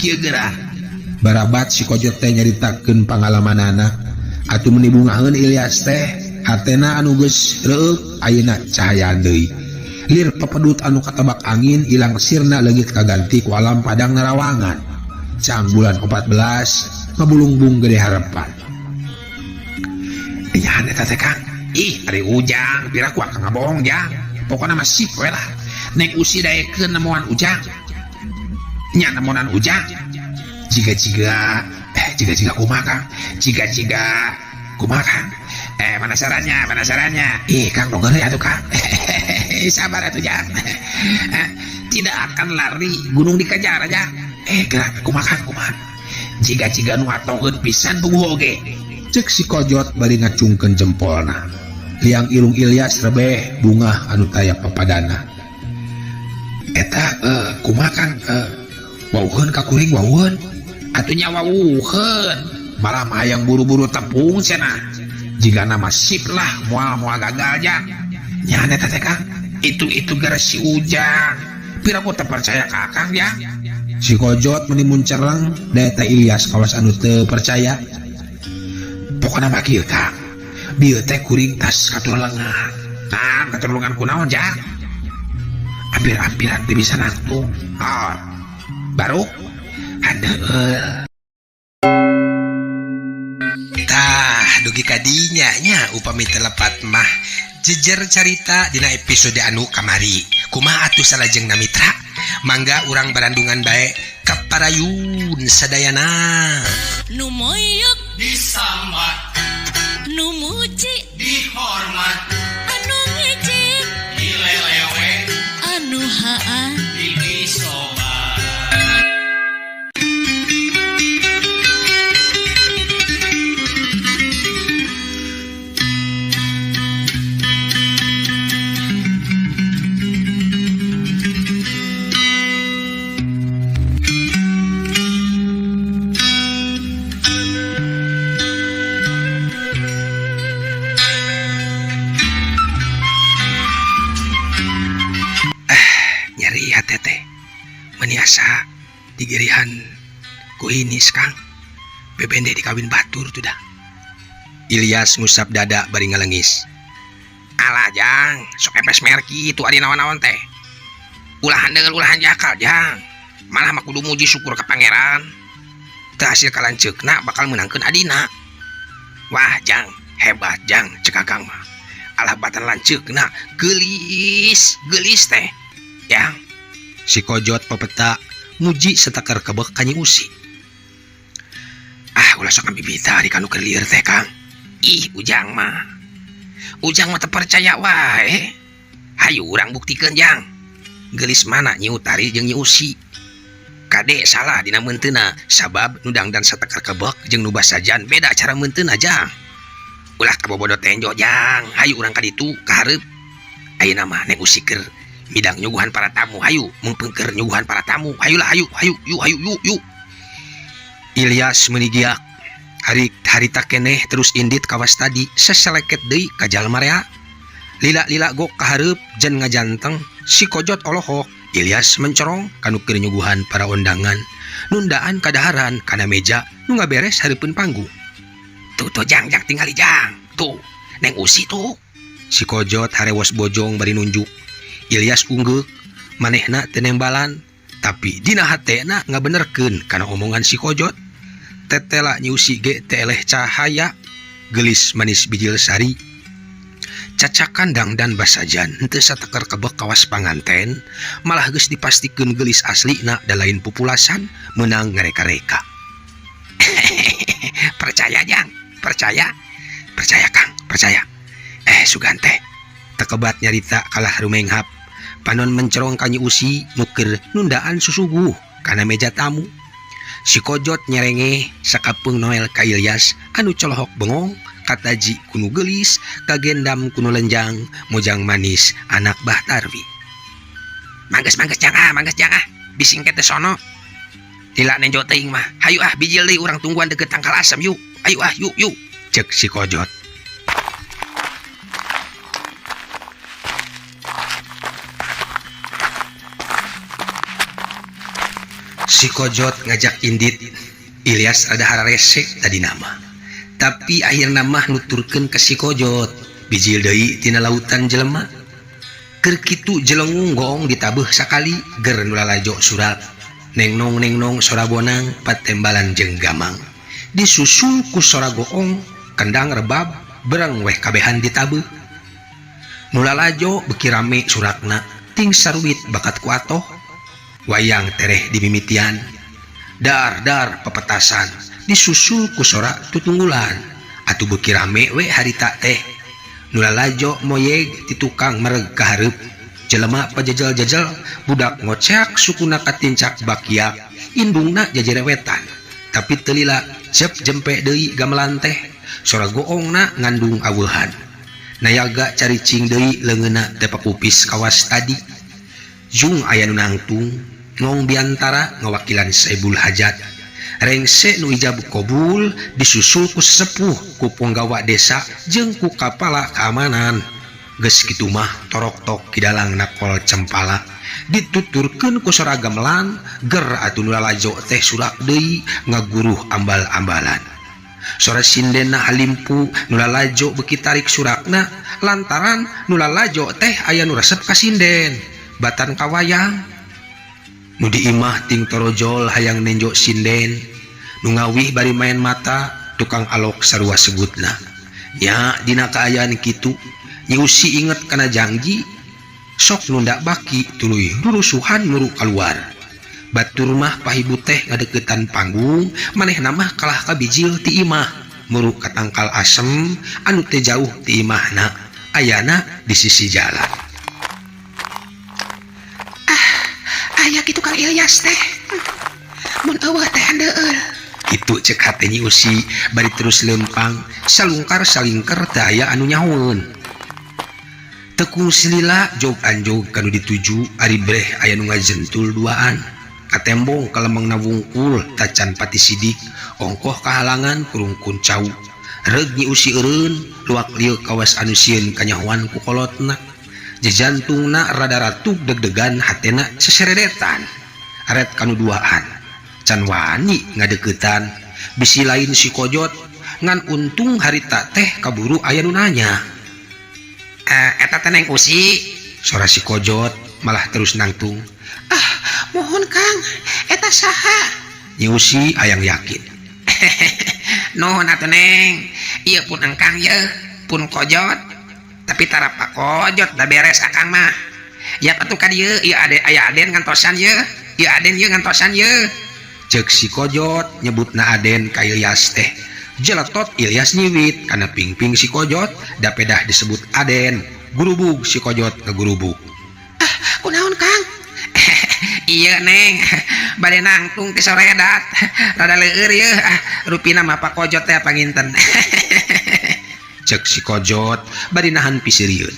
Kieu geura. Barabat si Kojot teh nyaritakeun pangalamanana. Atuh meuni bungaheun Ilyas teh, hatena anu geus reueuk ayeuna cahayaan deui. Lir pepedut anu katebak angin ilang sirna leungit kaganti ku alam padang narawangan. Cang bulan 14 ngabulungbung gede harapan. Iya eta teh Kang. Ih, ari Ujang, pira ku akang ngabohong jang. Pokona mah sip we lah. Neng Usi daekeun nemuan Ujang. Nya nemuan Ujang. Jiga-jiga jiga-jiga kumaha Kang? Jiga-jiga kumaha Kang? Mana sarannya? Mana sarannya? Ih, Kang dongeur atuh Kang. Sabar atuh Jang. Tidak akan lari gunung dikejar aja. Gerak kumaha Kang? Kumaha? Jiga-jiga nu atoheun pisan puguh oge. Cek si Kojot bari ngacungkeun jempolna. Liang irung Ilyas rebeh bungah anu taya papadana. Eta kumaha Kang? Wauheun ka kuring wauheun. Atuh nya wauheun. Malah mah hayang buru-buru tepung cenah. Jigana mah sip lah moal-moal gagal jang. Nya eta teh Kang. Itu gara si Ujang. Pira ku teu percaya ka Akang jang. Si Kojot meni muncereng da eta Ilyas kawas anu teu percaya. Pokona mah kieu Kang. Bieu teh kuring tas katurlengan. Nah, katurlengan kunaon jang? Ampir-ampiran teu bisa nangtung. Ah, baru handeul. Tah, dugi kadinya nya upami telepat mah jejer carita dina episode anu kamari. Kumaha atuh salajengna mitra? Mangga urang barandungan bae ka parayun sadayana. Nu moyok disambat, nu muji dihormat, anu ngejek dilelewe, anu haa didisobat. Nyeri hate teh meni asa digirihan ku hinis Kang. Bebende dikawin batur tuh dah. Ilyas ngusap dada bari ngalengis. Alah jang, sok epes merki itu ari naon-naon teh. Ulah handeul ulah jakal jang. Malah mah kudu muji syukur ka pangeran. Teu hasil kalanceukna bakal meunangkeun adina. Wah jang, hebat jang cek akang mah. Alah batan lanceukna geulis, geulis teh. Jang, si Kojot pepeta muji setakar kebek ka Nyi Usi. Ah, ulah sok ngabibita di kanu keur lieur teh Kang. Ih, Ujang mah. Ujang mah teu percaya wae. Hayu urang buktikeun jang. Geulis mana Nyi Utari jeung Nyi Usi. Kade salah dina meunteuna sabab nu dangdan satakar kebek jeung nu basajan beda cara meunteuna jang. Ulah kabobodo tenjo jang. Hayu urang ka ditu ka hareup. Ayeuna mah Neng Usi keur midang nyuguhan para tamu, hayu mungpeungker nyuguhan para tamu. Hayulah hayu hayu yuk hayu yuk yuk. Ilyas meuni giak. Hari harita keneh terus indit kawas tadi seseleket deui ka jalma rea. Lila-lila gok ka hareup jen ngajanteng si Kojot olohok. Ilyas mencorong kanu keur nyuguhan para undangan. Nundaan kadaharan kana meja nu ngaberes hareupeun panggung. Tuh tuh jang jang tingali jang. Tuh Neng Usi tuh. Si Kojot harewos bojong bari nunjuk. Ilyas unggeuk manehna teu nembalan tapi dina hatena ngabenerkeun kana omongan si Kojot. Tetela Nyi Usi ge teh eleh cahaya geulis manis bijil sari. Cacakan dangdan basajan henteu sateker kebek kawas panganten malah geus dipastikeun geulis aslina da lain pupulasan meunang ngareka-reka. Percaya jang, percaya. Percaya Kang, percaya. Sugan teh tekebat nyarita kalah rumenghap. Panon mencerong ka Nyi Usi nu keur nundaan susuguh kana meja tamu. Si Kojot nyerengeh sakapeung Noel ka Ilyas anu colohok bengong kataji kunu geulis kagendam kunu lenjang mojang manis anak Bah Tarwi. Mangges-mangges jang ah, mangges jang ah. Bising teh sono. Lila nenjo teuing mah. Hayu ah bijil deui urang tungguan deket tangkal asem yuk. Ayo ah yuk yuk. Cek si Kojot. Si Kojot ngajak indit Ilyas ada hararese tadi nama. Tapi akhirna mah nuturkeun ka si Kojot bijil deui tina lautan jelema. Keur kitu jelengung goong ditabeuh sakali ger nu lalajo surat. Neng nong sora bonang patembalan jeung gamang. Disusul ku sora goong kendang rebab berang weh kabehan ditabeuh. Nu lalajo beuki rame surakna ting saruit bakat ku atoh. Wayang tereh dimimitian. Dar-dar pepetasan disusul ku sora tutunggulan. Atuh beuki rame we harita teh. Nu lalajo moyeg ti tukang mereg ka hareup. Jelema pajejel-jejel budak ngoceak sukuna katincak bakiak indungna jajerewetan. Tapi teu lila cep jempe deui gamelan teh. Sora goongna ngandung aweuhan. Nayaga caricing deui leungeunna teh pakupis kawas tadi. Jung aya nu nangtung ngong biantara ngawakilan Saibul Hajat. Rengse nu ijab kobul disusul ku sesepuh ku punggawa desa jeung ku kapala keamanan. Geus kitu mah torok-tok kidalang nakol cempala. Dituturkeun ku sora gamelan ger atuh nu lalajo teh surak deui ngaguruh ambal-ambalan. Sora sindena halimpu nu lalajo beuki tarik surakna lantaran nu lalajo teh aya nu resep ka sinden batan kawayang. Nu di imah ting torojol hayang nenjo sinden nu ngawih bari main mata tukang alok sarua sebutna. Nya dina kaayaan kitu Nyi Usi inget kana janji sok nunda baki tuluy rurusuhan muru kaluar. Batur mah pahibu teh ngadeukeutan panggung manehna mah kalah ka bijil ti imah muru ka tangkal asem anu teh jauh ti imahna ayana di sisi jalan. Aya kitu Kang Ilyas teh. Mun eueuh teh handeueul. Kitu cek hate Nyi Usi bari terus lempang salungkar salingker teu aya anu nyahoeun. Tekung silila jog anjog kanu dituju ari breh aya nu ngajentul duaan. Katembong kalemengna wungkul tacan pati sidik ongkoh kahalangan kurungkun cau. Reug Nyi Usi eureun luak lieu kawas anu sieun kanyahoan ku kolotna. Jejantungna rada ratug deg-degan hatena seseredetan. Aret kanu duaan can wani ngadeuketan bisi lain si Kojot ngan untung harita teh kaburu aya nu nanya. Eta teh Neng Usi, sora si Kojot malah terus nangtung. Ah, mohon Kang, eta saha? Nyi Usi hayang yakin. Nuhun atuh Neng, ieu pun engkang yeuh, pun Kojot. Tapi tara Pak Kojot da beres akang mah. Ya atuh ka dieu, ieu ade aya Aden ngantosan yeuh, ieu Aden yeuh ngantosan yeuh. Ceuk si Kojot nyebutna Aden ka Ilyas teh. Jeletot Ilyas nyiwit kana pingping si Kojot da pedah disebut Aden. Gurubug si Kojot ngagurubug. Ah, kunaon Kang? Iya Neng, bade nangtung ti soredat. Rada leueur yeuh, rupina mah Pak Kojot teh panginten. Cek si Kojot bari nahan pisirieun.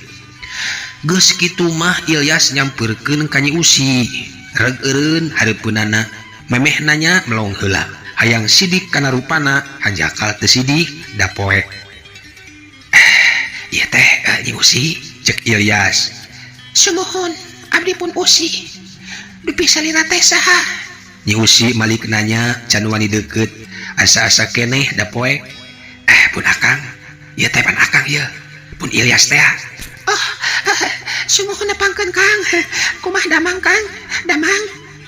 Geus kitu mah Ilyas nyampeurkeun ka Nyi Usi. Reg eureun hareupeunana, memeh nanya melong heula. Hayang sidik kana rupana, hanjakal teu sidik da poek. Ieu teh Nyi Usi, cek Ilyas. Sumuhun, abdi pun Usi. Dupi salira teh saha? Nyi Usi malik nanya can wani deukeut, asa-asa keneh da poek. Pun akang. Ieu teh pan akang ieu. Pun Ilyas teh. Oh, sumuhun nepangkeun Kang. Kumaha damang Kang? Damang.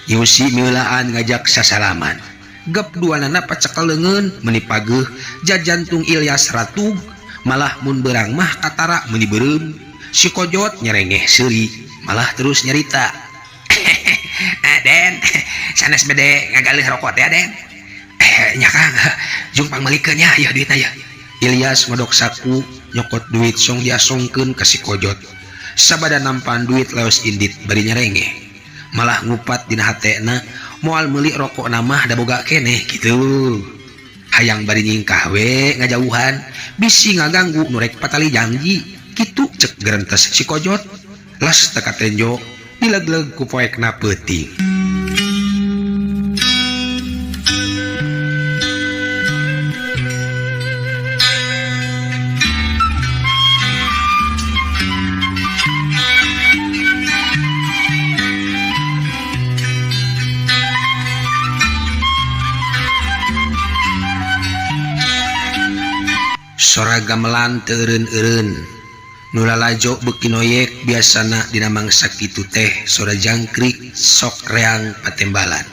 Nyi Usi miulaan ngajak sasalaman. Gep duanana pacekel leungeun meuni pageuh jajantung Ilyas ratug malah mun beurang mah katara meuni beureum. Si Kojot nyerengeh seuri malah terus nyarita. Aden, sanes bede ngagaleuh rokok teh Aden. Nya Kang, jung pangmeulikeun nya ieu duitna ieu. Ilyas ngodok saku nyokot duit song diasongkeun ka si Kojot. Sabada nampan duit leos indit bari nyerengeh. Malah ngupat dina hatena moal meuli rokok mah da boga keneh kitu. Hayang bari nyingkah we ngajauhan bisi ngaganggu nu rek patali janji kitu cek gerentes si Kojot. Las teka tenjo dilegleg ku poekna peuting. Sora gamelan teu eureun-eureun. Nu lalajo beuki noyek biasana dina mangsa kitu teh sora jangkrik sok reang patembalan.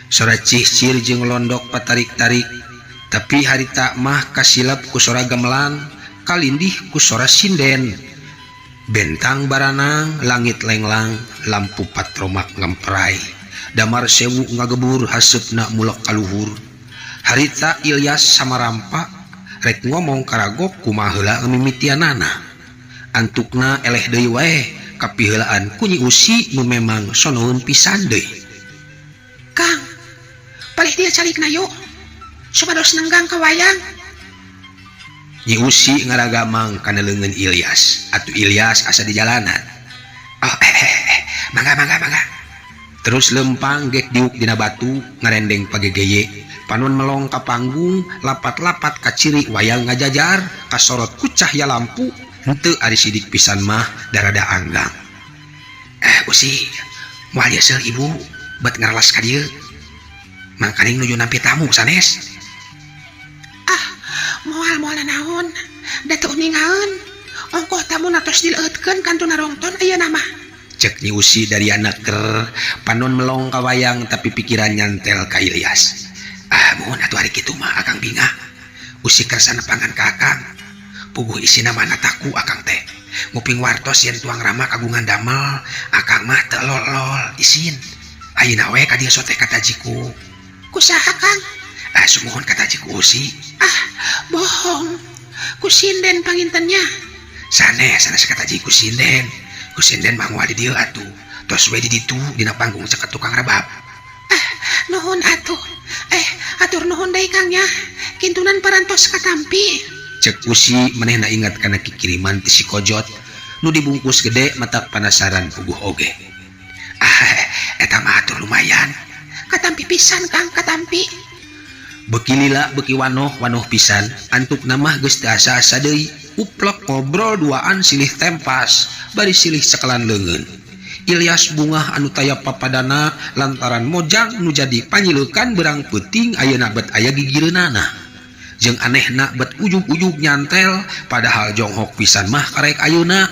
Sora cihcir jeung londok patarik-tarik. Tapi harita mah kasilap ku sora gamelan, kalindih ku sora sinden. Bentang baranang, langit lenglang, lampu patromak ngemperai. Damar sewu ngagebur haseupna mulek ka luhur. Harita Ilyas samarampa rek ngomong karagok kumaha heula mimitianana. Antukna eleh deui wae kapiheulaan ku Nyi Usi nu memang sonoeun pisan deui. Kang, palih dieu calikna yuk. Supados nenggang ka wayang. Nyi Usi ngaragamang kana leungeun Ilyas. Atuh Ilyas asa di jalanan. Oh, mangga mangga mangga. Terus lempang gek diuk dina batu ngarendeng pagegeye. Panon melong ka panggung, lapat-lapat ka ciri wayang ngajajar, kasorot ku cahya lampu, henteu ari sidik pisan mah darada anggang. Usi, moal yeuseuh ibu bet ngaralas ka dieu. Mangkaning nuju nampi tamu sanes. Ah, moal moal naon, da teu uningaeun. Ongkoh tamu tos dileueutkeun kantuna rongton ayeuna mah. Cek Nyi Usi dari anak ker, panon melong ka wayang tapi pikiran nyantel ka Ilyas. Ah, muhun atuh ari kitu mah akang bingah. Usi kersa nepangan ka akang. Puguh isina mana taku akang teh. Nguping wartos yen tuang rama kagungan damel, akang mah teu lol-lol isin. Ayeuna we ka dieu soteh katajiku. Ku saha Kang? Ah, sumuhun katajiku Usi. Ah, bohong. Ku sinden pangintennya. Sanes, sanes katajiku sinden. Ku sinden mah moal di dieu atuh. Tos we di ditu dina panggung caket tukang rebab. Ah, nuhun atuh. Atur nuhun deui Kang nya. Kintunan parantos katampi. Cek Usi manehna ingat kana kikiriman ti si Kojot nu dibungkus gede matak panasaran puguh oge. Ah, eta mah atuh lumayan. Katampi pisan Kang, katampi. Beuki lila beuki wanoh wanoh pisan, antukna mah geus teu asa-asa deui. Uplek ngobrol duaan silih tempas, bari silih cekelan leungeun. Ilyas bungah anu taya papadana lantaran mojang nu jadi panyileukan berang peuting ayeuna bet aya gigireunana. Jeung anehna bet ujug-ujug nyantel padahal jonghok pisan mah karek ayeuna.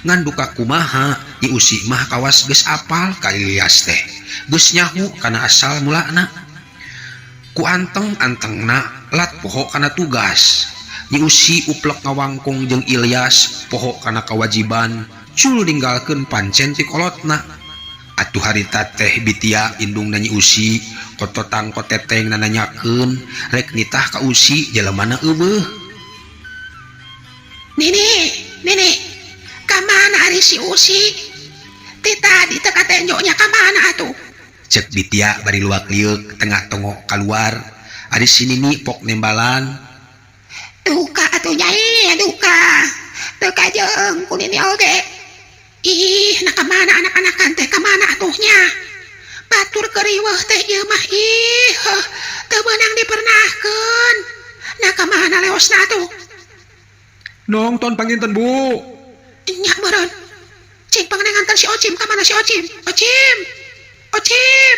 Ngan duka kumaha Nyi Usi mah kawas geus apal ka Ilyas teh. Geus nyahu kana asal mulana. Ku anteng-antengna lat poho kana tugas. Nyi Usi uplek ngawangkong jeung Ilyas poho kana kewajiban cul ninggalkeun pancen ti kolotna. Atuh harita teh bitia indungna Nyi Usi kototang koteteng nananyakeun rek nitah ka Usi jelemana eueuh. Nini, Nini, ka mana ari si Usi? Ti tadi teu katenjo nya ka mana atuh? Cek bitia bari luak lieuk tengah tongok kaluar. Ari si Nini pok nembalan. Duka atuh nyai, duka. Teu kajeung ku Nini oge. Ih, nah ka mana anak-anakan teh ka mana atuhnya? Batur keriweuh teh ieu mah ih, heuh, teu meunang dipernahkeun. Nah ka mana leosna atuh? Nongton panginten Bu. Nya meureun. Cing pangnengankeun si Ocim, ka mana si Ocim? Ocim. Ocim.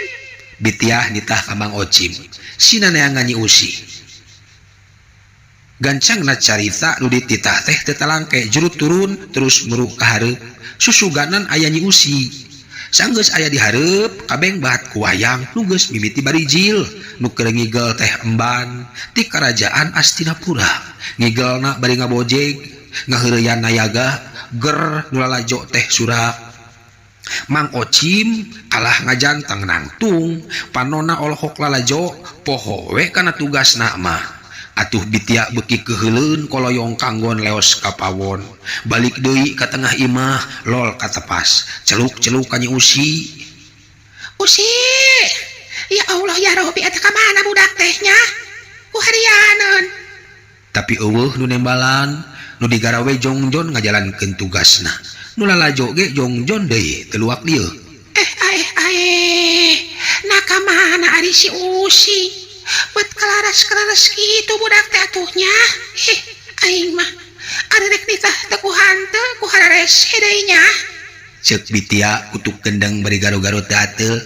Bitiah nitah ka Mang Ocim. Sina neangan Nyi Usi. Gancangna carita nu dititah teh teu talangke juru turun terus muruk ka hareup. Susuganan aya Nyi Usi. Sanggeus aya di hareup kabeng bat ku wayang nu geus mimiti barijil. Nu keur ngigel teh emban ti karajaan Astinapura. Ngigelna bari ngabojeg, ngaheureyan nayaga, ger nu lalajo teh surak. Mang Ocim kalah ngajantang nangtung, panona olohok lalajo poho we kana tugasna mah. Atuh bitia beuki keuheuleun koloyong kanggon leos ka pawon. Balik deui ka tengah imah lol katepas. Celuk-celuk ka Nyi Usi. Usi. Ya Allah ya Rabbi eta ka mana budak teh nya? Ku harianeun. Tapi eueuh nu nembalan, nu digarawe jongjon ngajalankeun tugasna. Nu lalajo ge jongjon deui teu luak lieu. Aeh. Nah ka mana ari si Usi? Bet kalaras-kalaras kitu budak teh atuhnya. Heh, aing mah ari rek nitah teu ku hanteu ku hararese deui nya. Ceuk bitia kutuk gendeng bari garo-garo teu ateul.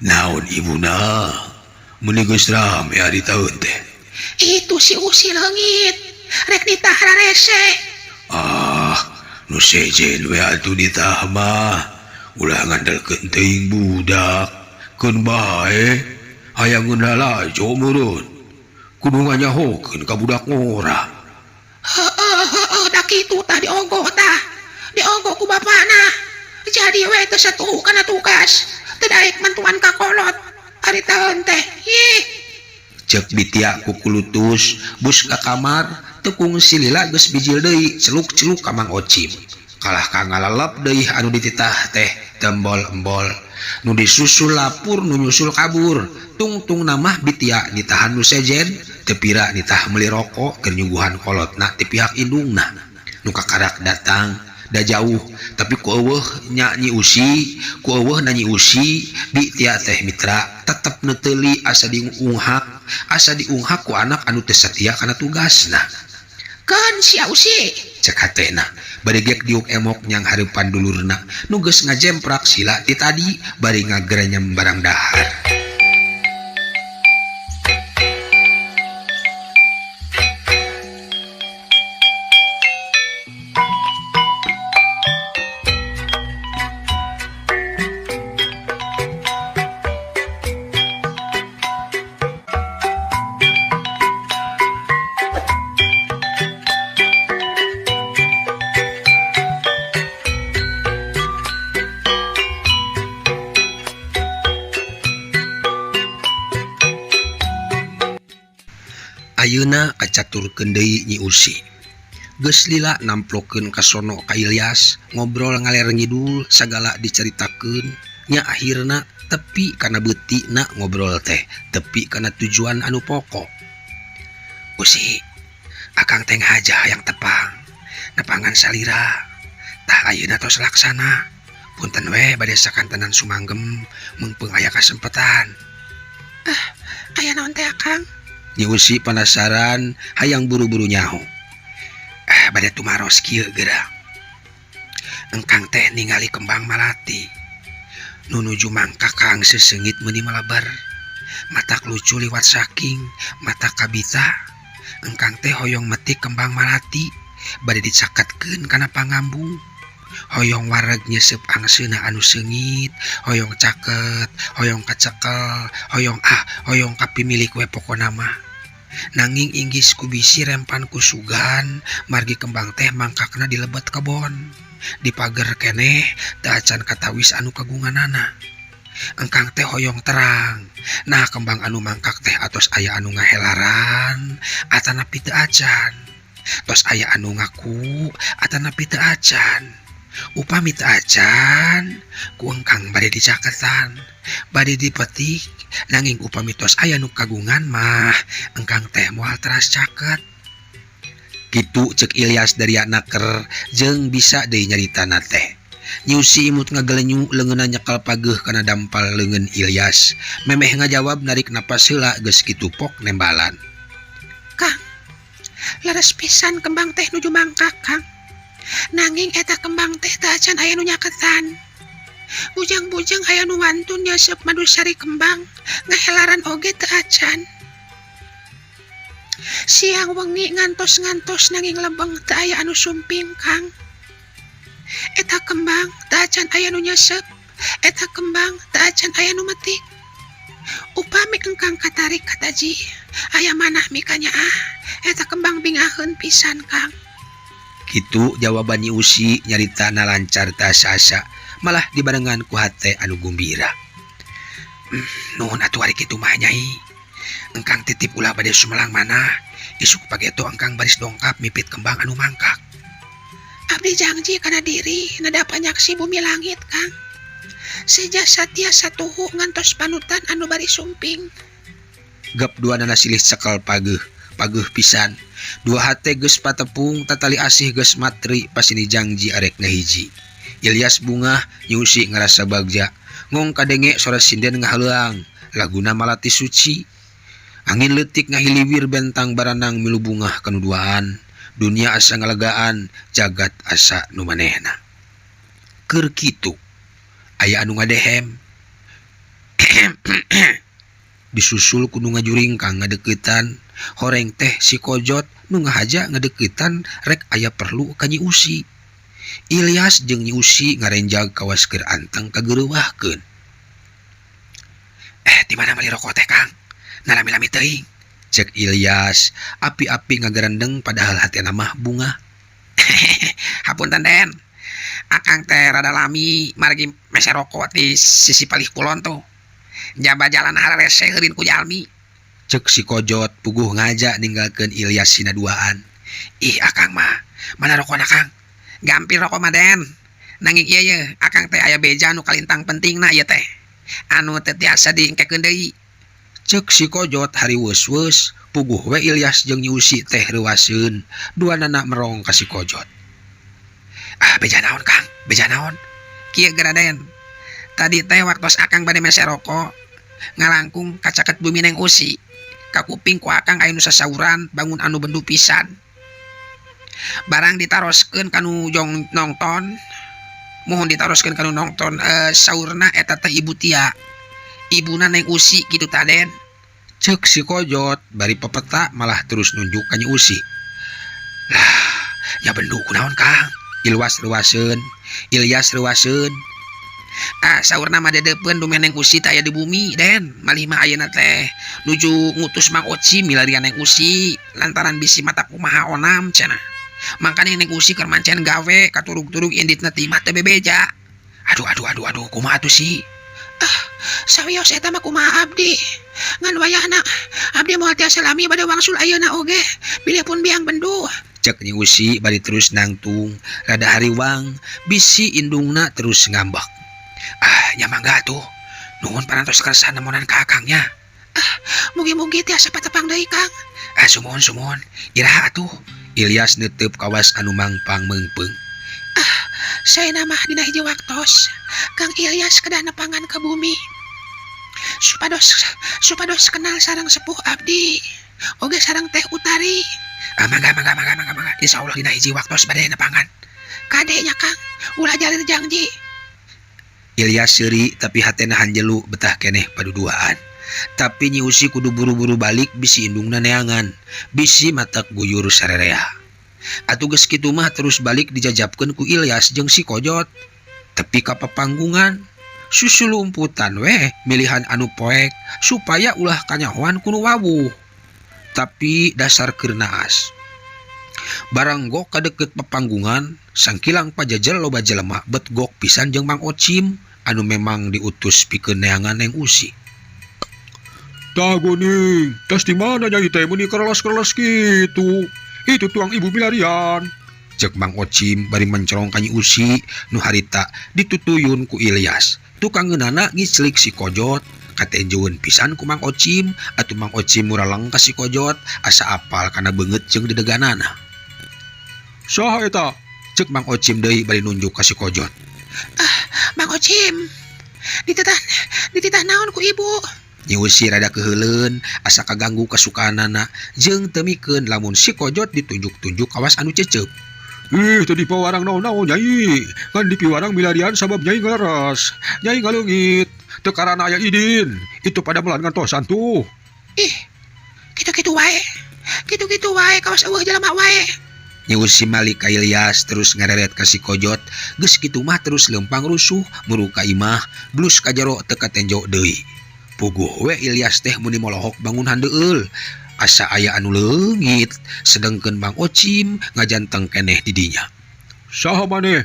Naon ibuna? Meuni geus rame ari taun teh. Itu si Usi leungit. Rek nitah rarese. Ah, nu sejen we atuh nitah mah. Ulah ngandelkeun teuing budak. Keun bae hayang lalajo meureun. Kudu nganyahokeun ka budak ngora. Heeh, heeh, da kitu tah diogoh tah. Diogoh ku bapana. Jadi we teu satuhu kana tugas. Teu daek mantuan ka kolot. Ari taeun teh. Ih. Cek Bitia kukulutus bus ka kamar teu kungsi lila geus bijil deui celuk-celuk ka Mang Ocim. Kalah ka ngalalep deui anu dititah teh tembol-embol. Nu disusul lapur nu nyusul kabur. Tungtung namah Bitia nitahan nu sejen teu pira nitah meuli rokok keur nyuguhan kolotna ti pihak indungna. Nu kakarak datang da jauh tapi ku eueuh nya Nyi Usi, ku eueuh na Nyi Usi, Bitia teh mitra tetep neteuli asa diunghak, asa diunghak ku anak anu teu satia kana tugasna. Keun sia Usi, cek hatena bari gek diuk emok nyang hareupan dulurna nu geus ngajemprak sila ti tadi bari ngagerenyem barang dahar. Ayeuna kacaturkeun deui Nyi Usi. Geus lila namplokeun ka sono ka Ilyas, ngobrol ngaler ngidul sagala dicaritakeun, nya akhirna tepi kana beutina ngobrol teh, tepi kana tujuan anu pokok. Usi, akang teh ngaja hayang tepang, nepangan salira. Tah ayeuna tos laksana. Punten we bade sakantenan sumanggem meungpeung aya kasempetan. Ah, aya naon teh akang? Nyi Usi penasaran hayang buru-buru nyaho. Bade tumaros kieu geura. Engkang teh ningali kembang malati. Nu nuju mangkak kang seseungit meuni malebar. Matak lucu liwat saking mata kabita. Engkang teh hoyong metik kembang malati bade dicaketkeun kana pangambung. Hoyong wareg nyesep angseuna anu seungit, hoyong caket, hoyong kacekel, hoyong ah, hoyong kapimilik we pokona mah. Nanging inggis ku bisi rempan ku sugan, margi kembang teh mangkakna di lebet kebon. Di pager keneh teu acan katawis anu kagunganana. Engkang teh hoyong terang. Nah kembang anu mangkak teh atos aya anu ngahelaran atanapi teu acan. Tos aya anu ngaku atanapi teu acan. Upami teu acan ku engkang bade dicaketan, bade dipetik, nanging upami tos aya nu kagungan mah engkang teh moal teras caket. Kitu cek Ilyas dari naker jeung bisa deui nyaritana teh. Nyi Usi imut ngagelenyu leungeunna nyekel pageuh kana dampal leungeun Ilyas. Memeh ngajawab narik napas heula geus kitu pok nembalan. Kang, leres pisan kembang teh nuju mangkak, Kang. Nanging eta kembang teh teu acan aya nu nyaketan. Bujang-bujang aya nu wantun nyesep madu sari kembang, ngahelaran oge teu acan. Siang wengi ngantos-ngantos nanging lebeng teu aya anu sumping, Kang. Eta kembang teu acan aya nu nyesep, eta kembang teu acan aya nu metik. Upami engkang katarik kataji, aya manah mikanya ah, eta kembang bingaheun pisan, Kang. Kitu jawaban Nyi Usi nyaritana lancar tasa-asa, malah dibarengan ku hate anu gumbira. Nuhun atuh ari kitu mah Nyai. Engkang titip ulah bade sumelang manah, isuk pageto engkang baris dongkap mipit kembang anu mangkak. Abdi janji kana diri nada panyaksi bumi langit, Kang. Seja satia satuhu ngantos panutan anu bari sumping. Gep dua nana silih cekel pageuh, pageuh pisan. Dua hate geus patepung tatali asih geus matri pasini jangji arek ngahiji. Ilyas bungah Nyi Usi ngarasa bagja. Ngong kadenge sora sinden ngahaleuang, laguna malati suci. Angin leutik ngahiliwir bentang baranang milu bungah kanu duaan. Dunia asa ngalegaan, jagat asa nu manehna. Keur kitu aya anu ngadehem. Disusul ku nu ngajuringkang ngadeuketan. Horeng teh si Kojot nu ngahaja ngadeuketan rek aya perlu ka Nyi Usi. Ilyas jeung Nyi Usi ngarenjag kawas keur anteng kageureuwahkeun. Di mana meuli rokok teh Kang? Na lami-lami teuing. Cek Ilyas, api-api ngagarendeng padahal hatena mah bungah. Hapunten Den. Akang teh rada lami margi meser rokok di sisi palih kulon tuh. Jaba jalan hararese eureun ku jalmi. Cek si Kojot puguh ngaja ninggalkeun Ilyas sina duaan. Ih akang mah, mana rokona Kang? Gampil rokok mah Den. Nanging ieu ye, akang teh aya beja nu kalintang pentingna ieu teh. Anu teu tiasa diengkekeun deui. Cek si Kojot hariweus-weus, puguh we Ilyas jeung Nyi Usi teh reuaseun, duanana merong ka si Kojot. Ah beja naon Kang? Beja naon? Kieu geura Den. Tadi teh waktos akang bade meser rokok, ngalangkung kacaket bumi Neng Usi. Kakuping ku akang aya nu sasauran bangun anu bendu pisan. Barang ditaroskeun kanu jong nongton, mohon ditaroskeun kanu nongton saurna eta teh Ibu Tia. Ibuna Neng Usi kitu ta Den. Cek si Kojot bari pepeta malah terus nunjuk ka Nyi Usi. Lah, ya bendu kunaon Kang? Ilwas reuaseun, Ilyas reuaseun. Ah saurna mah dedeupeun dumeh Neng Usi teh aya di bumi Den. Malih mah ayeuna teh nuju ngutus Mang Oci milarian Neng Usi lantaran bisi mata kumaha onam cenah. Mangkane Neng Usi keur mancen gawe katurug-turug inditna ti imah teh bebeja. Aduh aduh aduh aduh kumaha atuh si? Ah sawios eta mah kumaha abdi. Ngan wayahna abdi moal tiasa lami bade wangsul ayeuna oge bilih pun biang bendu. Cek Nyi Usi bari terus nangtung rada hariwang bisi indungna terus ngambek. Ah nya mangga atuh. Nuhun parantos kersa nemonan ka akangnya. Ah mugi-mugi tiasa patepang deui Kang. Ah sumuhun sumuhun. Iraha atuh. Ilyas neuteub kawas anu mangpang meungpeung. Ah saena mah dina hiji waktos Kang Ilyas kedah nepangan ka bumi. Supados kenal sareng sepuh abdi. Oge sareng teh Utari. Ah mangga mangga mangga mangga mangga. Insyaallah dina hiji waktos bade nepangan. Kade nya Kang, ulah jalir janji. Ilyas seuri tapi hatena hanjelu betah keneh paduduaan. Tapi Nyi Usi kudu buru-buru balik bisi indungna neangan, bisi matak guyur sarerea. Atuh geus kitu mah terus balik dijajabkeun ku Ilyas jeung si Kojot. Tepi ka papanggungan, susulumputan weh milihan anu poek supaya ulah kanyahoan ku nu wawuh. Tapi dasar keur naas. Barang gok ka deukeut papanggungan, sangkilang pajajel loba jelema bet gok pisan jeung Mang Ocim anu memang diutus pikeun neangan Neng Usi. Tah geuning, tas di mana nyai teh meuni kereles-kereles kitu? Itu tuang ibu milarian. Cek Mang Ocim bari mencorong ka Nyi Usi nu harita ditutuyun ku Ilyas. Tukang ngeunana ngiclik si Kojot, katenjeun pisan ku Mang Ocim, atuh Mang Ocim muraleng ka si Kojot asa apal kana beungeut jeung dedeganana. Saha eta? Cek Mang Ocim deui bari nunjuk ka si Kojot. Ah, Mang Ocim, dititah naon ku ibu? Nyi Usi rada keheuleun asa kaganggu kasukaanana jeung teu mikeun lamun si Kojot ditunjuk-tunjuk kawas anu cecep. Ih, teu dipawarang naon-naon nyai. Ngan dipiwarang milarian sabab nyai ngaleres, nyai ngaleungit. Teu karana aya idin, itu pada melan ngantosan tuh. Ih, kitu-kitu wae. Kitu-kitu wae kawas eueuh jelema wae. Nyi Usi malik ka Ilyas terus ngareret ka si Kojot. Geus kitu mah terus leumpang rusuh muru ka imah, blus ka jero teu katenjo deui. Puguh we Ilyas teh muni molohok bangun handeueul. Asa aya anu leungit, sedengkeun Mang Ocim ngajanteng keneh di dinya. Saha maneh?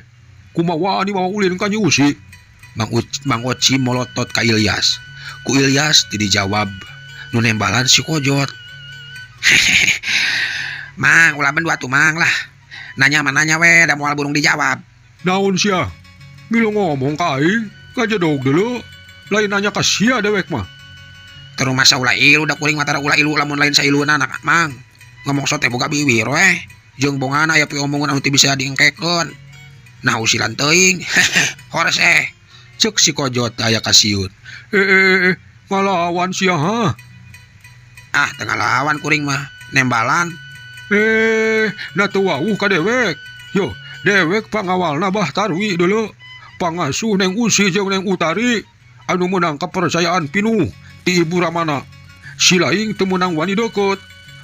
Kumaha wani mawa ulin ka Nyi Usi? Mang Ocim molotot ka Ilyas. Ku Ilyas teu dijawab, nu nembalan si Kojot. Mang, ulah bendu atuh Mang lah. Nanya mah nanya we, da moal burung dijawab. Naon sia? Milu ngomong ka aing, ngajedog deuleu. Lain nanya ka sia dewek mah. Terus masa ulah ilu da kuring mah tara ulah ilu lamun lain sailuna anak Mang. Ngomong sote boga biwir we. Jeung bongana aya piomongan anu teu bisa diengkekeun. Nah usilan teuing. Hores eh. Cek si Kojot aya kasiun. Ngalawan sia ha? Ah, teu ngalawan kuring mah, nembalan. Na teu wawuh ka dewek. Yo, dewek pangawalna Bah Tarwi deuleu. Pangasuh Neng Usi jeung Neng Utari anu meunang kepercayaan pinuh ti Ibu Ramana. Si laing teu meunang wani deukeut.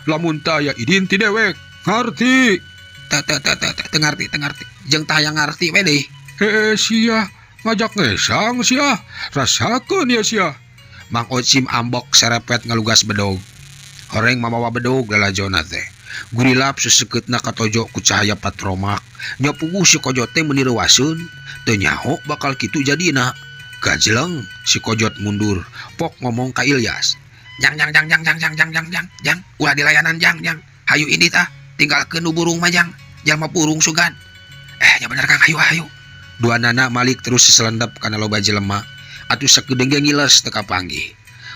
Lamun teu aya idin ti dewek. Ngarti? Teu teu teu teu teu ngarti teu ngarti. Jeung teu hayang ngarti we deui. Hee sia, ngajak ngesang sia. Rasakeun ya sia. Mang Ocim ambek serepet ngalugas bedog. Horeng mamawa bedog lalajona teh. Gurilap sesekeutna katojo ku cahaya patromak. Nya puguh si Kojot teh meuni reuaseun. Teu nyaho bakal kitu jadina. Gajleng si Kojot mundur, pok ngomong ka Ilyas. Jang jang jang jang jang jang jang jang jang jang ulah dilayanan jang jang. Hayu indit ah, tinggalkeun nu burung mah jang. Jalma burung sugan. Nya bener Kang, hayu hayu. Dua nana malik terus seselendep kana loba jelema. Atuh sakedeung ge ngiles teu kapanggih.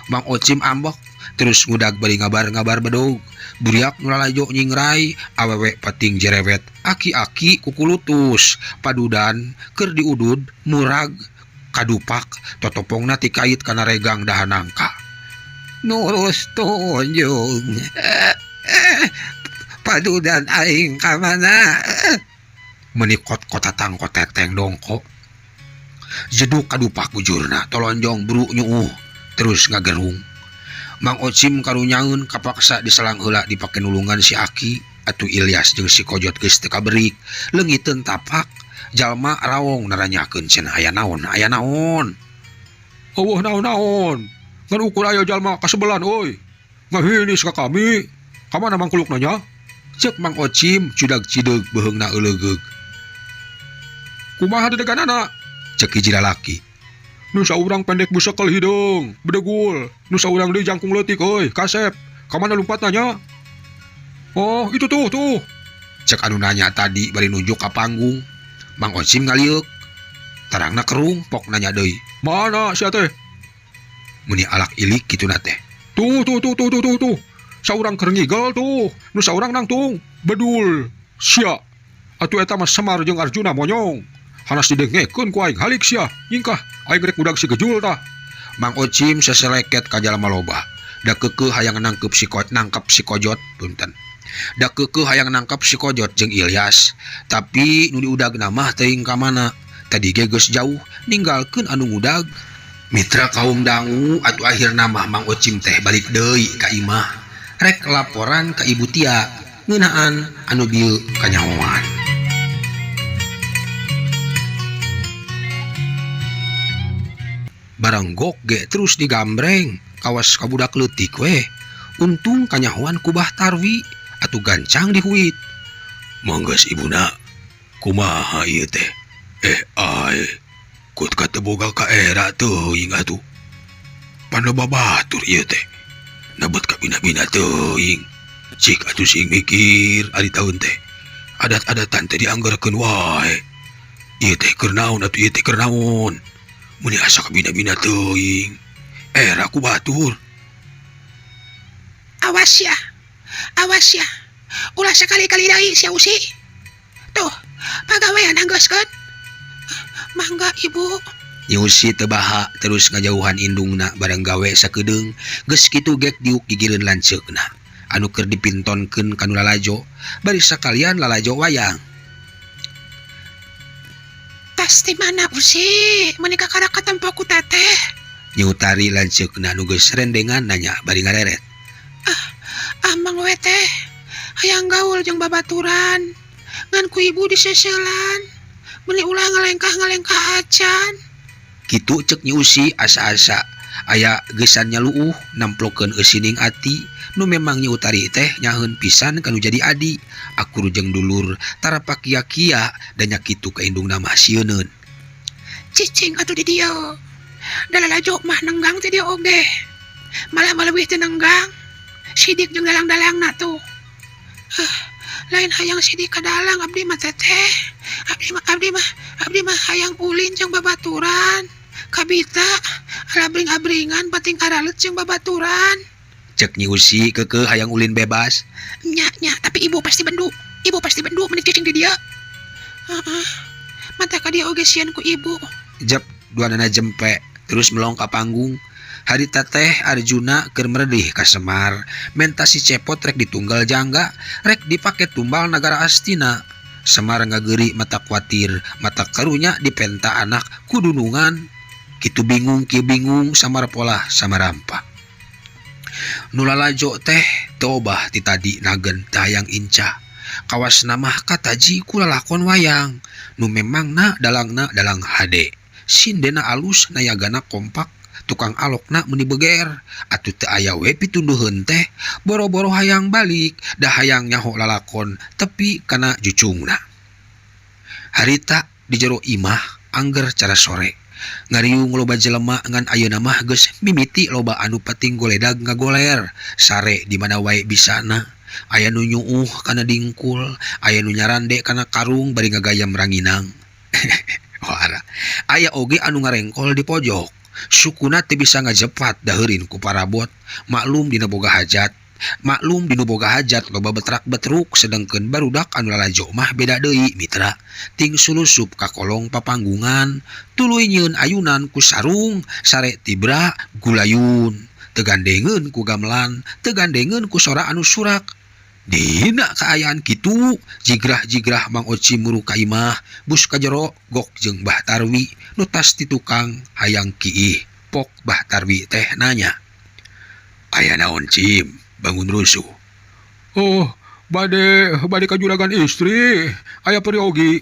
Mang Ocim ambek terus ngudag bari ngabar-ngabar bedog. Buriak nu lalajo nyingrai, awewe pating jerewet, aki-aki kukulutus, padudan keur diudud murag kadupak totopongna tikait kana regang dahan nangka. Nurus tunjung. Padudan aing ka mana? Menikot kotatang koteteng dongko. Jeduk kadupak bujurna tolonjong buru nyuuh terus ngagerung. Mang Ocim karunyaeun kapaksa diselang heula dipake nulungan si Aki atuh Ilyas jeung si Kojot geus teu kaberik leungiteun tapak jalma rawong naranyakeun cenah aya naon aya naon. Eueuh naon-naon ngan ukur aya jalma kasebelan euy. Ngahinis ka kami. Ka mana mangkulukna nya? Ceuk Mang Ocim cudag cideug beuheungna eulegeug. Kumaha dedeganana? Ceuk hiji lalaki. Nu saurang pendek busekel hideung, bedegul. Nu saurang deui jangkung leutik euy, kasep. Ka mana lumpatna nya? Oh, itu tuh tuh. Cek anu nanya tadi bari nunjuk ka panggung. Mang Ocim ngalieuk. Tarangna kerung pok nanya deui. Mana sia teh? Meuni alak ilik kituna teh. Tuh tuh tuh tuh tuh tuh tuh. Saurang keur ngigel tuh, nu saurang nangtung, bedul. Sia. Atuh eta mah Semar jeung Arjuna monyong. Hanas didengekeun ku aing halik sia. Nyingkah aing rek ngudag si Gejul tah. Mang Ocim seseleket ka jalma loba. Da keukeuh hayang nangkep si nangkep si Kojot punten. Da keukeuh hayang nangkep si Kojot jeung Ilyas, tapi nu diudagna mah teuing ka mana. Tadi ge geus jauh ninggalkeun anu ngudag. Mitra kaum dangu atuh akhirna mah Mang Ocim teh balik deui ka imah. Rek laporan ka Ibu Tia ngeunaan anu bieu kanyahoan. Baranggok ge terus digambreng kawas ka budak leutik weh. Untung kanyahoan ku Bah Tarwi atuh gancang dihuit. Manggas ibuna kumaha ieu teh? Ai kut ka teu boga ka era teuing atuh. Pan loba batur ieu teh. Nabet ka bina-bina teuing. Cik atuh sing mikir ari taun teh. Adat-adatan teh dianggarkeun wae. Ieu teh keur naon atuh ieu teh keur naon? Meuni asa ka bina-bina teuing. Era ku batur. Awas ya. Awas ya. Ulah sekali-kali deui sia Usi. Tuh, pagawean anggeuskeun. Mangga ibu. Nyi Usi teu baha terus ngajauhan indungna bareng gawe sakedeung. Geus kitu gek diuk gigireun lanceukna. Anu keur dipintonkeun ka nu lalajo, bari sakalian lalajo wayang. Tas ti mana Usi? Meuni kakara katempo ku teteh. Nyi Utari lanceukna nu geus rendengan nanya bari ngareret. Amang we teh hayang gaul jeung babaturan. Ngan ku ibu diseseulan. Meuni ulah ngalengkah-ngalengkah acan. Kitu cek Nyi Usi asa-asa aya geusan nyaluuh namplokeun eusining ati nu memang Nyi Utari teh nyaheun pisan kanu jadi adi. Akur jeung dulur tara pakia-kia da nya kitu ka indungna mah sieuneun. Cicing atuh di dieu. Da lalajo mah nenggang teh dieu oge. Malah maleuwih teh nenggang. Sidik jeung dalang-dalangna tuh. Lain hayang sidik ka dalang abdi mah teteh. Abdi mah hayang ulin jeung babaturan. Kabita alabring-abringan pating karalet jeung babaturan. Cek Nyi Usi keukeuh hayang ulin bebas. Nya nya, tapi ibu pasti bendu. Ibu pasti bendu meuni cicing di dieu. Heeh. Mata ka dieu oge sieun ku ibu. Jep duanana jempe terus melong ka panggung. Harita teh Arjuna keur meredih ka Semar, menta si Cepot rek ditunggal jangga, rek dipake tumbal nagara Astina. Semar ngageri mata kuatir, mata karunya dipenta anak kudunungan. Kitu bingung ki bingung samar polah samarampa. Nu lalajo teh teu obah ti tadi nagen teu hayang incah. Kawasna mah kataji ku lalakon wayang nu memangna dalangna dalang hade. Sindena alus nayagana kompak tukang alokna meuni beger atuh teu aya we pitunduheun teh boro-boro hayang balik da hayang nyaho lalakon tepi kana jucungna. Harita di jero imah angger cara sore ngariung loba jelema ngan ayeuna mah geus mimiti loba anu pating goledag ngagoler sare di mana wae bisana. Aya nu nyuuh kana dingkul, aya nu nyarande kana karung bari ngagayam ranginang. Wara. Aya oge anu ngarengkol di pojok. Sukuna teu bisa ngajepat daheurin ku parabot, maklum dina boga hajat. Maklum dinu boga hajat loba betrak-betruk sedengkeun barudak anu lalajo mah beda deui mitra. Ting sulusup ka kolong papanggungan, tuluy nyieun ayunan ku sarung, sare tibra gulayun. Teu gandengeun ku gamelan, teu gandengeun ku sora anu surak. Dina kaayaan kitu, jigrah-jigrah Mang Ocim muru ka imah, bus ka jero gok jeung Bah Tarwi nu tas ti tukang hayang kiih. Pok Bah Tarwi teh nanya, "Aya naon Cim? Bangun rusuh." Oh, bade ka juragan istri, aya peryogi.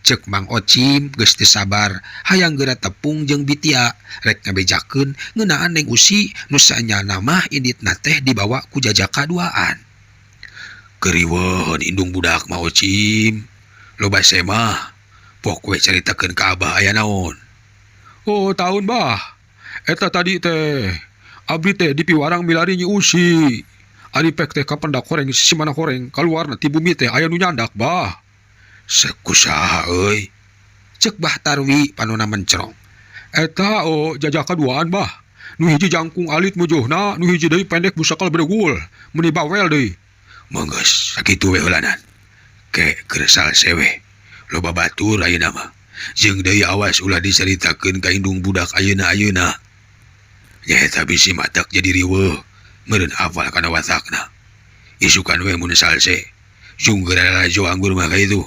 Cek Mang Ocim geus teu sabar, hayang geura tepung jeung Bitia, rek ngabejakeun ngeunaan Neng Usi nu saenyana mah inditna teh dibawa ku jajaka duaan. Keriweuheun indung budak Mang Ocim. Loba semah, pok we caritakeun ka abah aya naon. Oh, taun bah. Eta tadi teh abdi teh dipiwarang milari Nyi Usi. Ari pek teh kapendak horeng sisi mana horeng kaluarna ti bumi teh aya nu nyandak bah. Sekusaha euy. Cek Bah Tarwi panona mencrong. Eta oh jajaka duaan bah. Nu hiji jangkung alit mujuhna, nu hiji deui pendek busakal bedegul, meuni bawel deui. Menggeus sakitu we heulanan. Ke keresal sewe. Loba batur ayeuna mah. Jeung deui awas ulah dicaritakeun ka indung budak ayeuna-ayeuna. Nyaeta bisi matak jadi riweuh, meureun hafal kana watakna. Isukan we mun salse. Jung geura lalajo anggur mah kaitu.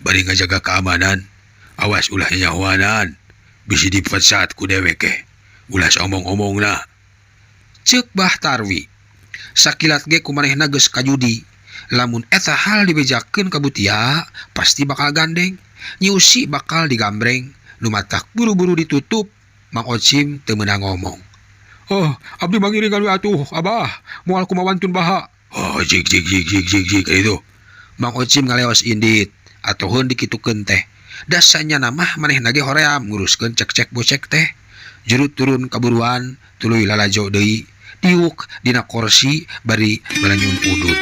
Bari ngajaga keamanan, awas ulah nyahoanan. Bisi dipesat ku dewek ke. Ulah omong-omongna. Ceuk Bah Tarwi. Sakilat ge kumanehna geus kajudi. Lamun eta hal dibejakeun ka Butia, pasti bakal gandeng. Nyi Usi bakal digambreng. Nu matak buru-buru ditutup. Mang Ocim teu meunang ngomong. Oh, abdi mangiringan we atuh, Abah. Moal kumawantun baha. Oh, jig jig jig jig jig jig itu. Mang Ocim ngaleos indit atoheun dikitukeun teh. Dasanya mah manehna ge hoream nguruskeun cek-cek bocek teh. Jurut turun kaburuan tuluy lalajo deui. Diuk dina korsi bari balanyun udut.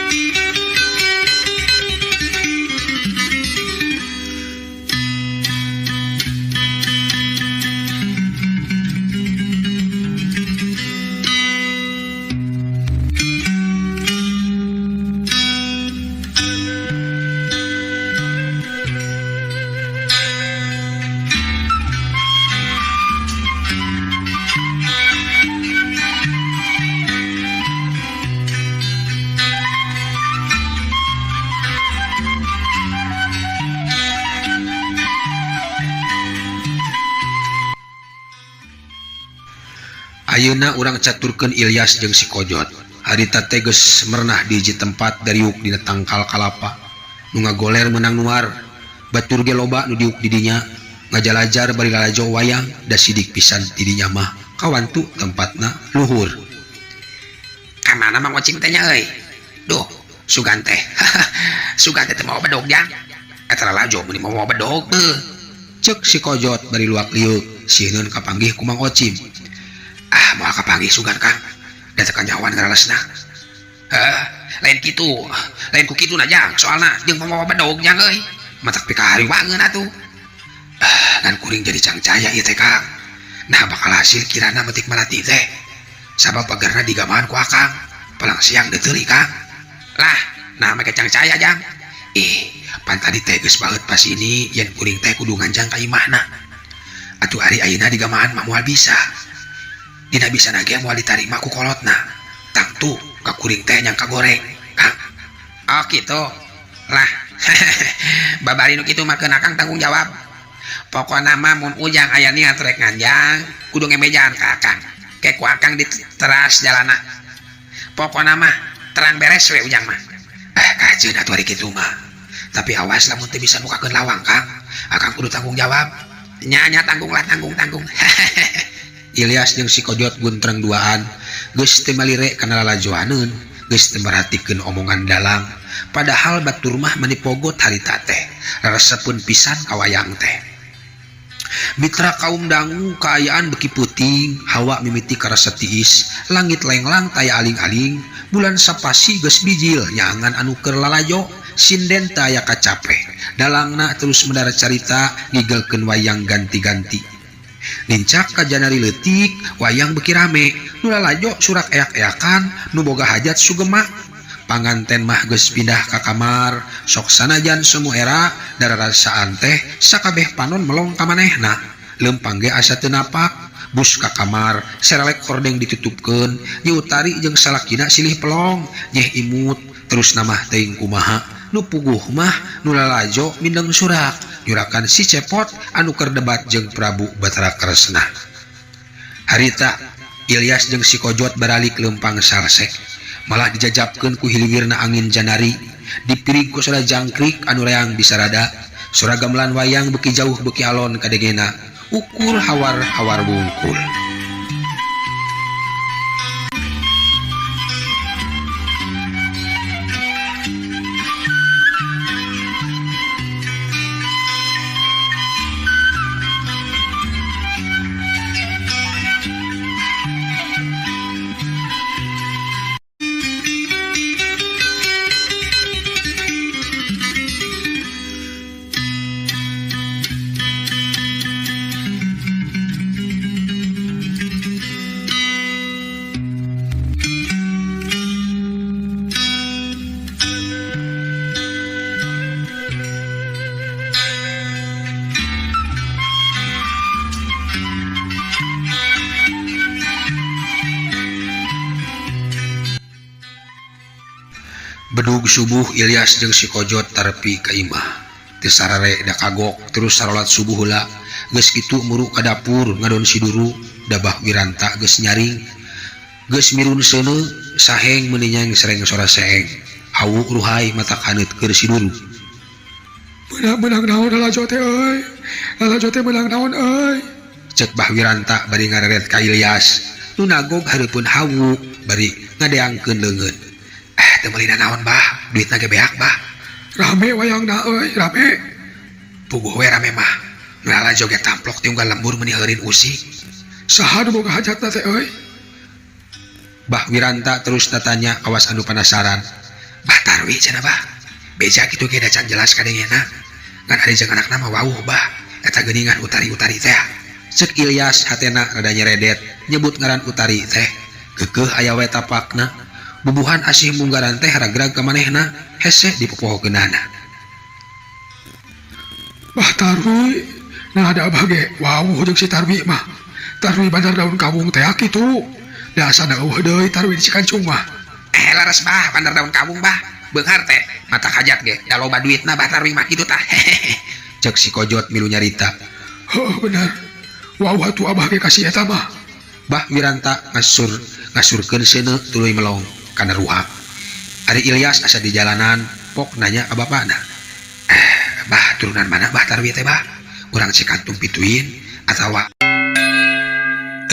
Ayeuna urang caturkeun Ilyas jeung si Kojot. Harita teh geus merenah di hiji tempat dariuk dina tangkal kalapa. Nu ngagoler meunang nuar. Batur ge loba nu diuk di dinya. Ngajalajar bari lalajo wayang da sidik pisan di dinya mah. Kawantu tempatna luhur. Ka mana Mang Ocim teh nya euy? Duh, sugan teh. Sugan teh teu mawa bedog jang. Eta lalajo meuni mawa bedog beuh. Ceuk si Kojot bari luak liuk, sieun kapanggih ku Mang Ocim. Ah, moal kapanggih sugan Kang. Da teu kanyahoan ngaralesna. Heuh, lain kitu. Lain ku kitu na jang, soalna jeung mawa bedog jang euy. Matak pikahariwangeun atuh. Ah, ngan kuring jadi cangcaya ieu teh Kang. Nah bakal hasil kirana metik malati teh. Sabab pagarna digamahan ku akang. Palang siang deteuli Kang. Lah, nah make cangcaya jang. Ih, pan tadi teh geus baeut pas ini yen kuring teh kudu nganjang ka imahna. Atuh ari ayeuna digamahan mah moal bisa. Dina bisa nage moal ditarima ku kolotna. Tangtu ka kuring teh nyangka goreng, Kang. Oh kitu. Lah, babari nu kitu mah keun akang tanggung jawab. Pokona mah mun ujang aya niat rek nganjang, kudu ngemejaan ka akang. Ke ku akang diteras jalana. Pokona mah terang beres we Ujang mah. Kajeun atuh ari kitu mah. Tapi awas lamun teu bisa mukakeun lawang Kang. Akang kudu tanggung jawab. Nya nya tanggung lah tanggung tanggung. Ilyas jeung si Kojot guntreng duaan geus teu malire kana lalajoaneun, geus teu merhatikeun omongan dalang. Padahal batur mah mani pogot harita teh, resepeun pisan ka wayang teh. Mitra kaum dangu kaayaan beki puting, hawa mimiti karasa tiis, langit lenglang taya aling-aling, bulan sapasi geus bijil nyangan anu keur lalajo, sinden taya kacape. Dalangna terus mendara carita ngigelkeun wayang ganti-ganti. Nincak ka janari leutik, wayang beki rame, nu lalajo surak eak-eakan, nu boga hajat sugema. Panganten mah geus pindah ka kamar, sok sanajan semu era dararasaan teh sakabeh panon melong ka manehna. Leumpang ge asa teu napak, bus ka kamar, serelek hordeng ditutupkeun, Nyi Utari jeung salakina silih pelong, nyeh imut, terus namah teuing kumaha, nu puguh mah nu lalajo mindeng surak, nyurakan si Cepot anu keur debat jeung Prabu Batara Kresna. Harita Ilyas jeung si Kojot baralik leumpang salsek. Malah dijajabkeun ku hiliwirna angin janari, dipirig ku sora jangkrik anu reang disarada, sora gamelan wayang beki jauh beki alon kadegena, ukur hawar-hawar bungkul. Bedug subuh Ilyas jeung si Kojot tarepi ka imah. Teu sarare da kagok terus sarolat subuh heula. Geus kitu muru ka dapur ngadon si Duru, dabah Wiranta geus nyaring. Geus mirun seuneu saheng meuni nyeng sereng sora seeng. Hawu ruhai mata kaneut keur si Duru. Meunang naon lalajo teh euy. Lalajo teh meunang naon euy. Cek Bah Wiranta bari ngareret ka Ilyas. Nu nagog hareupeun hawu bari ngadeangkeun leungeun. Teu meuli naon bah, duitna ge beak bah. Rame wayangna euy, rame. Puguh we rame mah. Nu lalajo ge tamplok ti unggal lembur meuni heurin usik. Saha nu boga hajatna teh euy? Bah Wiranta terus tatanya kawas anu panasaran. Bah Tarwi cenah bah. Beja kitu ge da can jelas kadengena. Ngan ari jeung anakna mah wauh bah. Eta geuningan Utari-utari teh. Ceuk Ilyas hatena rada nyeredet nyebut ngaran Utari teh. Keukeuh aya we tapakna. Bubuhan asih munggaran teh ragrag ka manehna hese dipopohokeunana. Bah Tarwi, nah ada abah ge wawuh jeung si Tarwi mah. Tarwi bandar daun kawung teh kitu. Dasana eueuh deui Tarwi di Cikancung mah. Laras bah bandar daun kawung bah. Beunghar teh mata hajat ge da loba duitna bah Tarwi mah kitu tah. Cek si Kojot milu nyarita. Heuh bener. Wawuh atuh abah ge kasih eta mah. Bah Wiranta ngasurkeun seuneu tuluy melong kana ruhak. Ari Ilyas asa di jalanan pok nanya ka bapana. Bah turunan mana bah Tarwi teh bah? Urang Cikantung pituin atawa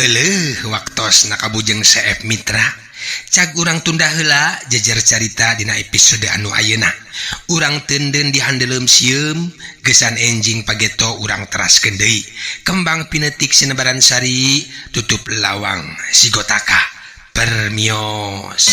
Eleuh waktosna kabujeng CF Mitra. Cag urang tunda heula jejer carita dina episode anu ayeuna. Urang teunden di handeuleum sieum, gesan enjing pageto urang teraskeun deui. Kembang pinetik sinebaran sari, tutup lawang sigotaka. Permios.